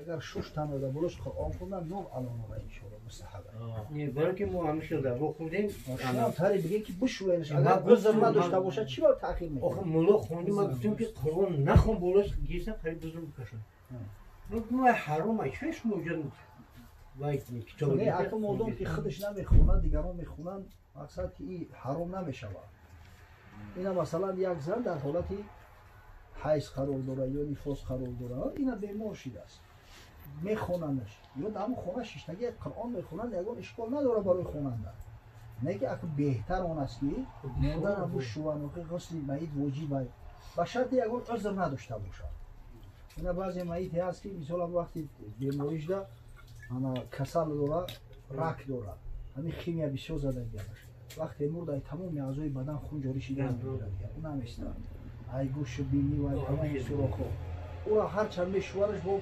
Агар шуштан ода болош Қуръон хондан нов алонова иншоалло мустаҳаб. Не, барои ки мо ҳамеша дар хӯрдем. Шумо тари бигем ки бишӯенаш, агар узр надошта бошад, чӣ ба таъхир мекунад? Охе мулло хонди, ман гуфтем ки Қуръон нахон болош, гирсам қариб бузург бикашам. Ну ҳаром ай, чӣ шумо ҷон вай китоб. Не, ака модом ки худаш намехонад, дигарон мехонанд, мақсад ки и ҳаром намешавад. Ина масалан як зан дар ҳолати ҳайз қарор дорад ё нифос қарор дорад, ина бемор шидааст, мехонандаш ё дар ҳамон хона шиштаги Қуръон мехонанд, ягон ишкол надорад барои хонанда. Не ки ака беҳтар он аст ки модарам бишӯванд, охи ғусли маит воҷиб ай, ба шарти ягон узр надошта бошад. Ина баъзе маите ҳаст ки мисолан вақти беморишда ана касал дора, рак дора, ҳамин химия бисёр задагиаш, вақте мурд ай тамоми аъзои бадан хун ҷорӣ шида мегирад, ӯ намеистад, ай гӯшу бинӣ ва тамоми сурохҳо. Ӯра ҳарчанд мешӯвараш, бо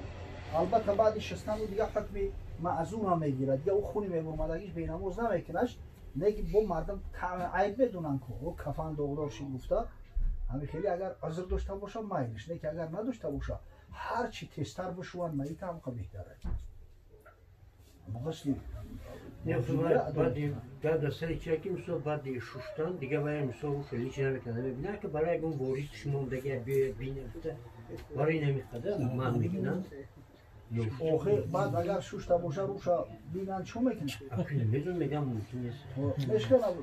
албатта баъди шистану дигар ҳукми маъзурам мегирад, дигар ӯ хуни мебурмадагиш бенамоз намекунаш, не ки бо мардум айб медонанд ку ӯ кафан доғдор шид гуфта. Ҳамин хеле агар узр дошта боша майлиш, не ки агар надошта боша, ҳар чи тезтар бишӯванд маита ҳамқа беҳтар аст. Ғусли баъд аз сари чия ки мисол баъди шуштан дигар вай мисол хеле чи намекунад, намебинад ки барои ягон ворис шумондаги биёяд бинад, барои намиқадар ман мекунанд. Охе баъд агар шушта боша руша бинанд чо мекунад? Намедонам, мегам мумкин нест. Мешканад.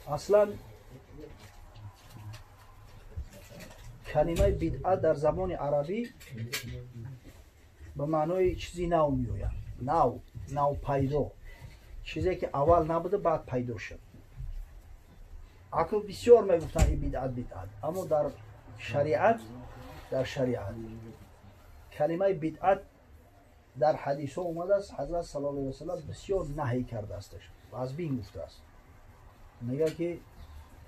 Аслан калимаи бидъат дар забони арабӣ ба маънои чизи нав меояд, нав, навпайдо, чизе ки аввал набуда баъд пайдо шуд. Акл бисёр мегуфтанд ин бидъат бидъат, аммо дар шариат, дар шариат калимаи бидъат дар ҳадисҳо омадааст. Ҳазрат саллаллоҳу алайҳи васаллам бисёр наҳй кардаасташ ва аз бин гуфтааст, мегӯяд ки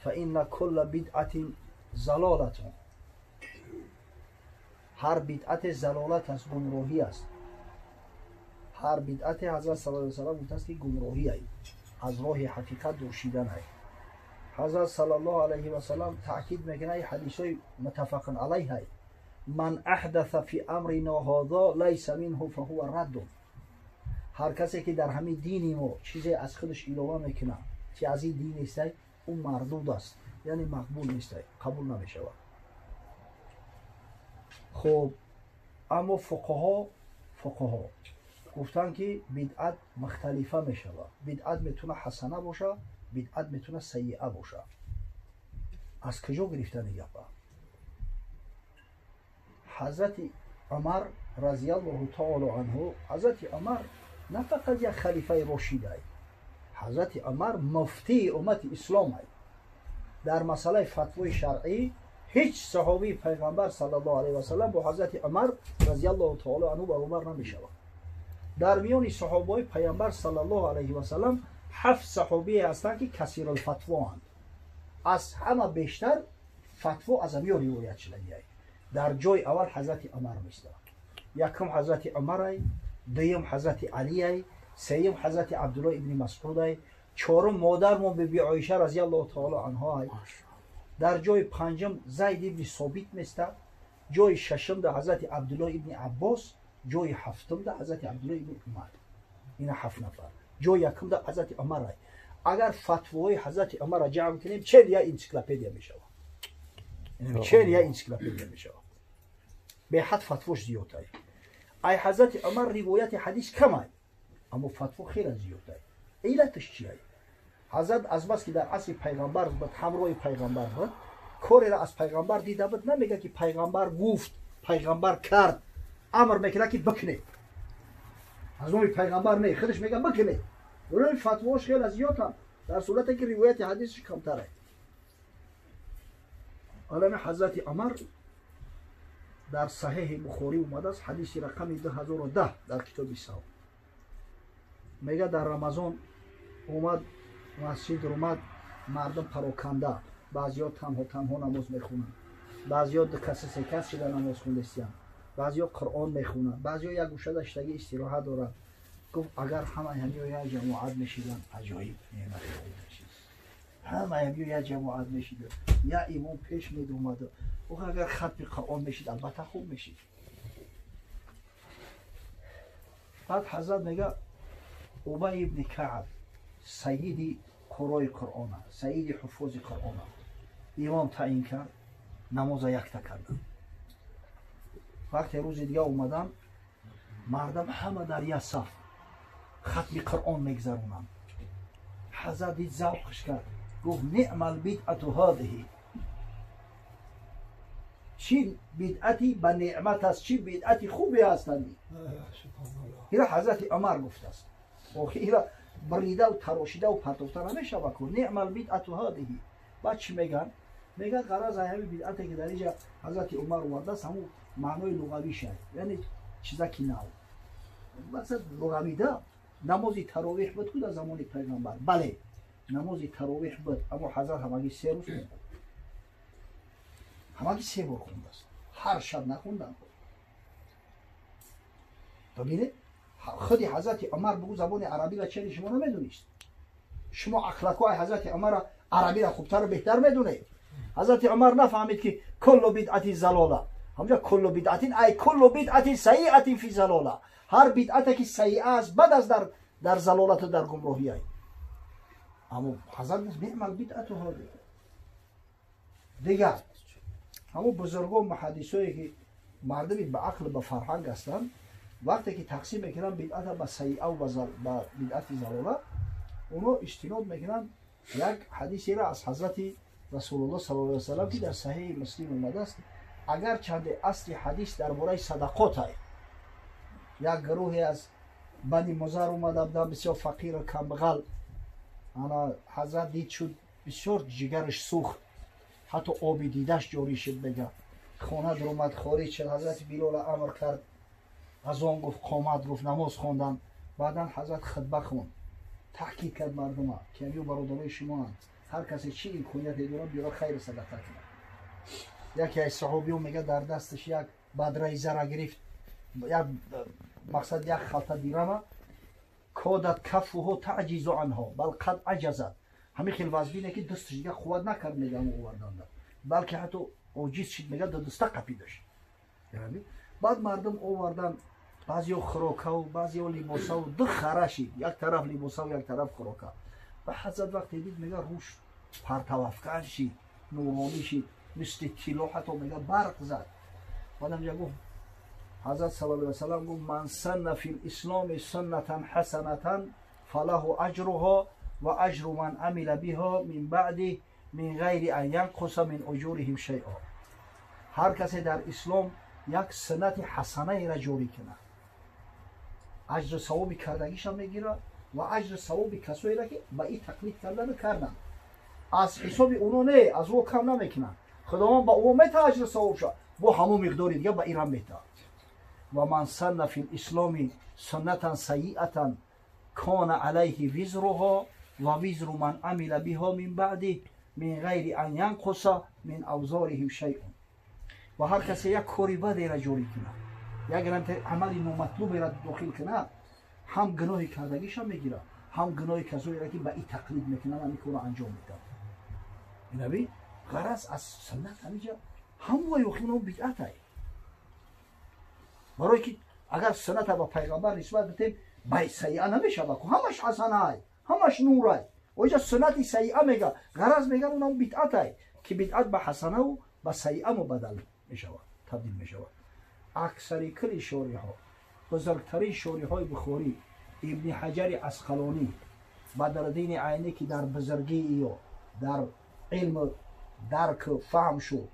фаинна кулла бидъатин залолатун, ҳар бидъате залолат аст, гумроҳӣ аст. Ҳар бидъате ҳазрат саллаллоҳу алайҳи васаллам гуфтааст ки гумроҳӣ ай, аз роҳи ҳақиқат дур шидан ай. Ҳазрат саллаллоҳу алайҳи васаллам таъкид мекунад, ин ҳадисҳои муттафақун алайҳ ай: ман аҳдаса фи амрино ҳозо лайса минҳу фаҳува раддун. Ҳар касе ки дар ҳамин дини мо чизе аз худаш илова мекунад, ки аз ин дин нестай, ӯ мардуд аст, яъне мақбул нестай, қабул намешавад. Хуб, аммо фуқаҳо гуфтанд ки бидъат мухталифа мешавад. Бидъат метавонад ҳасана бошад, бидъат метавонад сайиа бошад. Аз куҷо гирифтани гапа? Ҳазрати Умар разияллоҳу таоло анҳу, ҳазрати Умар на фақат як халифаи рошид ай, ҳазрати Умар муфтии уммати ислом ай. Дар масъалаи фатвои шаръӣ ҳеҷ саҳобии пайғамбар саллаллоҳу алайҳи васаллам бо ҳазрати Умар разияллоҳу таоло анҳу баробар намешавад. Дар миёни саҳобаҳои пайғамбар саллаллоҳу алайҳи васаллам ҳафт саҳобие ҳастанд ки касирулфатвоанд, аз ҳама бештар фатво аз ҳамиё ривоят шудагиай. Дар ҷои аввал ҳазрати Умар меистад. Якум ҳазрати Умарай, дуюм ҳазрати Алиай, сеюм ҳазрати Абдуллоҳ ибни Масъудай, чорум модармон биби Оиша разияллоҳу таоло анҳоай, дар ҷои панҷум Зайд ибни Собит местад, ҷои шашум да ҳазрати Абдуллоҳ ибни Аббос, ҷои ҳафтум да ҳазрати Абдуллоҳ ибни Умар. Ина ҳафт нафар. Ҷои якум да ҳазрати Умарай. Агар фатвоҳои ҳазрати Умарро ҷамъ кунем, чел я энсиклопедия мешавад. Чел я энсиклопедия мешавад. Беҳад фатвош зиёд ай. Ай ҳазрати Умар ривояти ҳадис кам ай, аммо фатво хеле зиёд ай. Иллаташ чи ай? Ҳазрат азбас ки дар асри пайғамбар буд, ҳамроҳи пайғамбар буд, кореро аз пайғамбар дида буд, намегӯяд ки пайғамбар гуфт, пайғамбар кард, амр мекунад ки бикунед. Аз номи пайғамбар не, худаш мегӯяд бикунед. Барои фатвош хеле зиёданд, дар сурате ки ривояти ҳадисаш камтар ай. Алами ҳазрати Умар дар саҳеҳи Бухорӣ омадааст, ҳадиси рақами 2010 дар китоби савм. Мегӯяд дар Рамазон омад масҷид омад, мардум пароканда, баъзиҳо танҳо танҳо намоз мехонанд, баъзиҳо ду каса се кас шида намоз хондестиянд, баъзиҳо Қуръон мехонанд, баъзиҳо як гӯшада шидаги истироҳат доранд. Гуфт агар ҳамаи ҳамиё як ҷамоат мешиданд, аҷоиб неъмат мешид. Ҳамаи ҳамиё як ҷамоат мешиданд. Я имом пеш медомад. Агар хатми Қуръон мешид, албатта хуб мешид. Баъд ҳазрат мега Убай ибни Каъб сайиди қурои Қуръона, сайиди ҳуффози Қуръона имом таъин кард, намоза якта карданд. Вақте рӯзи дига омадам, мардам ҳама дар як саф хатми Қуръон мегзаронанд. Ҳазрат дид, завқш кард, гуфт: неъмал бидъату ҳадиҳи, чӣ бидъати ба неъмат аст, чӣ бидъати хубе ҳастанд. Ира ҳазрати Умар гуфтааст. Охи ира бридаву тарошидаву партофта намешава ку. Неъмал бидъату ҳадиҳи. Баъд чӣ мегӯянд? Мегӯянд ғараз ҳами бидъате ки дар инҷа ҳазрати Умар овардааст, ҳамун маънои луғавиша, яъне чизаки нав. Масалан луғавида намози таровиҳ буд ку дар замони пайғамбар? Бале, намози таровиҳ буд, аммо ҳазрат ҳамагӣ 3 рӯз хонд, ҳамагӣ 3 бор хондааст, ҳар шаб нахонданд. Бибинед, худи ҳазрати Умар бугу забони арабиро чери шумо намедонист. Шумо ахлақҳои ҳазрати Умарро арабиро хубтару беҳтар медонед. Ҳазрати Умар нафаҳмид ки куллу бидъати залола, ҳамҷа куллу бидъатин ай куллу бидъати сайиатин фи залола, ҳар бидъате ки сайиа аст, бад аст дар залолату дар гумроҳиай. Аммо ҳазрат гуфт: неъмал бидъату ҳоди. Дигар ҳамон бузургон муҳаддисое ки мардуми ба ақл ба фарҳанг ҳастанд, вақте ки тақсим мекунанд бидъата ба сайиаву ба бидъати залола, оно истинод мекунанд як ҳадисеро аз ҳазрати Расулуллоҳ саллаллоҳу алайҳи васаллам ки дар саҳеҳи Муслим омадааст. Агар чанде асли ҳадис дар бораи садақот ай, як гурӯҳе аз Бани Музар омада буданд, бисёр фақиру камбағал. Ана ҳазрат дид шуд, бисёр ҷигараш сӯхт, ҳатто оби дидаш ҷорӣ шуд. Мега хона дуромад, хориҷ шуд. Ҳазрати Билола амр кард, азон гуфт, қомат гуфт, намоз хондан. Баъдан ҳазрат хутба хонд, таъкид кард мардума ки амиё бародарои шумоанд, ҳар касе чӣ имконияте дорад биёра хайру садақа кунад. Яке аз саҳобиён мега дар дасташ як бадраи зара гирифт, як мақсад як халта дирама, кодат кафуҳо таъҷизу анҳо бал қад аҷазат, ҳамин хел вазбине ки дасташ дига қувват накард, мега оварданда, балки ҳатто оҷиз шид, мега да даста қапидаш. Баъд мардум овардан баъзеҳо хӯрокаву баъзеҳо либосаву, ду хара шид, як тараф либосаву як тараф хӯрока. Ба ҳазрат вақте дид, мега рӯш партавафкан шид, нуронӣ шид, мисли тилло, ҳатто мега барқ зад. Баъдам ҷа гуфт ҳазрат саллаллоҳу алайҳи васаллам гуфт: ман санна фил исломи суннатан ҳасанатан фалаҳу аҷруҳо ва аҷру ман амила биҳо мин баъди мин ғайри ан янқуса мин уҷуриҳим шайъо. Ҳар касе дар ислом як суннати ҳасанаеро ҷорӣ кунад, аҷру савоби кардагиша мегирад ва аҷру савоби касоеро ки ба ин тақлид кардану карданд, аз ҳисоби оно не, аз ӯ кам намекунанд. Худованд ба ӯ метаҳад аҷру савобша, бо ҳамон миқдори дига ба ирам метаҳад. Ва ман санна фил исломи суннатан сайиатан кона алайҳи визруҳо ва визру ман амила биҳо мин баъди мин ғайри ан янқуса мин авзориҳим шайъун. Ва ҳар касе як кори бадеро ҷорӣ кунад, як амали номатлуберо дохил кунад, ҳам гуноҳи кардагиша мегирад, ҳам гуноҳи касоеро ки ба ин тақлид мекунанд, ҳамин корро анҷом медиҳанд. Инаби ғараз аз суннат ҳамиҷа ҳамвай охир бидъат ай. Барое ки агар сунната ба пайғамбар нисбат бидем, ба сайиа намешава ку, ҳамаш ҳасана ай, ҳамаш нур ай. Оҷа суннати сайиа мега, ғараз меган унам бидъат ай, ки бидъат ба ҳасанаву ба сайиа мубаддал мешавад, табдил мешавад. Аксари кулли шориҳо, бузургтарин шориҳои Бухорӣ, Ибни Ҳаҷари Асқалонӣ, Бадриддини Айнӣ ки дар бузургии ё дар илму дарку фаҳм шуд,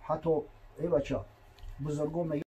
ҳатто эй бача бузургон.